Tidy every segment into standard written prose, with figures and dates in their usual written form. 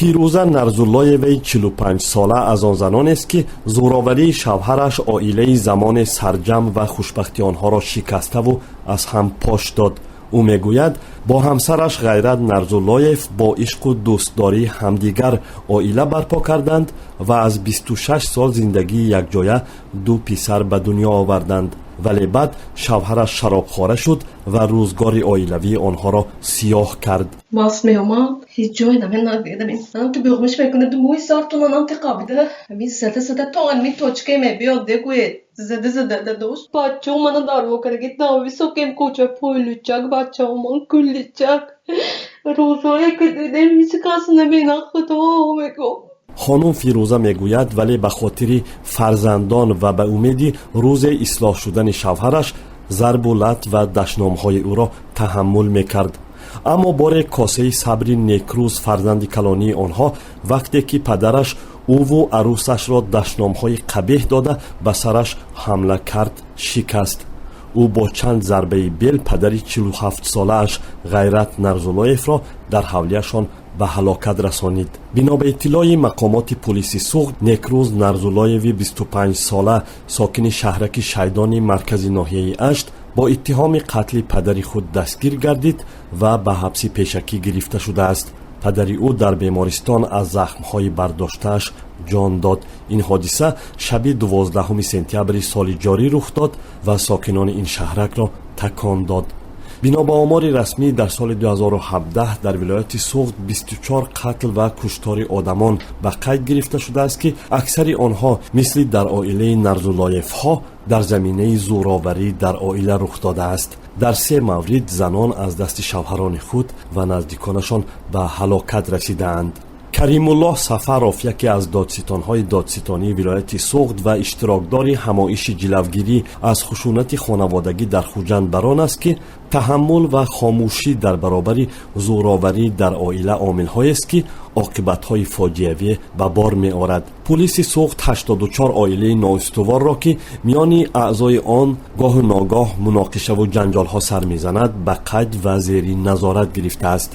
Фирӯза Нарзуллоеваи 45-сола аз он занонест, ки зӯроварии шавҳараш оилаи замоне сарҷамъ ва хушбахти онҳоро шикаставу аз ҳам пош дод. Ӯ мегӯяд, бо ҳамсараш Ғайрат Нарзуллоев бо ишқу дӯстдории ҳамдигар оила барпо карданд ва аз 26 сол зиндагии якҷоя ду писар ба дунё оварданд, вале баъд шавҳараш шаробхора шуд ва рӯзгори оилавии онҳоро сиёҳ кард. Маст меомад, ҳеҷ ҷой наменадидам. Ту беғмиш мекунад, мӯи сартона намтиқабида. Ҳамин зада зада то ами точке мебиёд, дегӯед. Зада зада дадош. Бачао мана дарво кардаги високем кӯча пойлучак, бачао ман кулличак. Рӯзое ки дидем, ҳеҷ кас набинад, худо мегӯ. Хонум Фирӯза мегӯяд, вале ба хотири фарзандон ва ба умеди рӯзе ислоҳ шудани шавҳараш зарбу лат ва дашномҳои ӯро таҳаммул мекард. Аммо боре косаи сабри Некрӯз, фарзанди калонии онҳо, вақте ки падараш ӯву арӯсашро дашномҳои қабеҳ дода ба сараш ҳамла кард, шикаст. Ӯ бо чанд зарбаи бел падари 47-солааш Ғайрат Нарзуллоевро дар ҳавлияшон ба ҳалокат расонид. Бино ба иттилои мақомоти пулиси Суғд, Некрӯз Нарзуллоеви 25-сола, сокини шаҳраки Шайдони маркази ноҳияи Ашт, бо иттиҳоми қатли падари худ дастгир гардид ва ба ҳабси пешакӣ гирифта шудааст. Падари ӯ дар бемористон аз захмҳои бардоштааш ҷон дод. Ин ҳодиса шаби 12 сентябри соли ҷорӣ рух дод ва сокинони ин шаҳракро такон дод. Бино ба омори расмӣ, дар соли 2017 дар вилояти Суғд 24 қатл ва куштори одамон ба қайд гирифта шудааст, ки аксари онҳо мисли дар оилаи Нарзуллоевҳо дар заминаи зӯроварӣ дар оила рух додааст. Дар се маврид занон аз дасти шавҳарони худ ва наздиконашон ба ҳалокат расидаанд. Каримуллоҳ Сафаров, яке аз додситонҳои додситонии вилояти Суғд ва иштирокдори ҳамоиши ҷилавгирӣ аз хушунати хонаводагӣ дар Хуҷанд, бар он аст, ки таҳаммул ва хомӯшӣ дар баробари зӯроварӣ дар оила омилҳоест, ки оқибатҳои фоҷиавӣ ба бор меорад. Пулиси Суғд 84 оилаи ноустуворро, ки миёни аъзои он гоҳу ногоҳ муноқишаву ҷанҷолҳо сар мезанад, ба қайд ва зери назорат гирифтааст.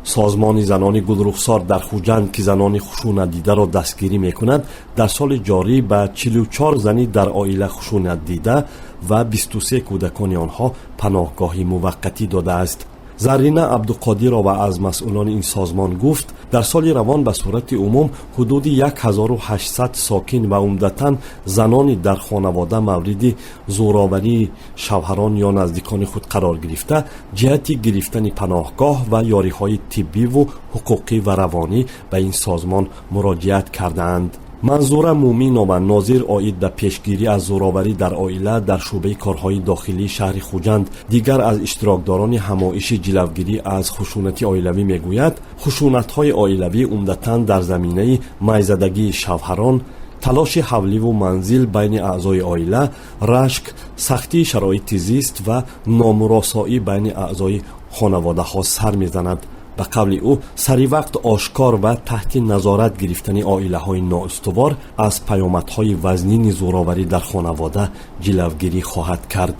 Созмони занони Гулрухсор дар Хуҷанд, ки занони хушунатдидаро дастгирӣ мекунад, дар соли ҷорӣ ба 44 зани дар оила хушунатдида ва 23 кӯдакони онҳо паноҳгоҳи муваққатӣ додааст. Заррина Абдуқодирова аз масъулони ин созмон гуфт, дар соли равон ба сурати умум ҳудуди 1800 сокин ва умдатан занони дар хонавода мавриди зӯроварии шавҳарон ё наздикони худ қарор гирифта, ҷиҳати гирифтани паноҳгоҳ ва ёриҳои тиббиву ҳуқуқӣ ва равонӣ ба ин созмон муроҷиат кардаанд. Манзура Муминова, нозир оид ба пешгирӣ аз зӯроварӣ дар оила дар шӯъбаи корҳои дохилии шаҳри Хуҷанд, дигар аз иштирокдорони ҳамоиши ҷилавгирӣ аз хушунати оилавӣ, мегӯяд, хушунатҳои оилавӣ умдатан дар заминаи майзадагии шавҳарон, талоши ҳавливу манзил байни аъзои оила, рашк, сахтии шароити зист ва номуросоӣ байни аъзои хонаводаҳо сар мезанад. Ба қавли ӯ, саривақт ошкор ва таҳти назорат гирифтани оилаҳои ноустувор аз паёмадҳои вазнини зӯроварӣ дар хонавода ҷилавгирӣ хоҳад кард.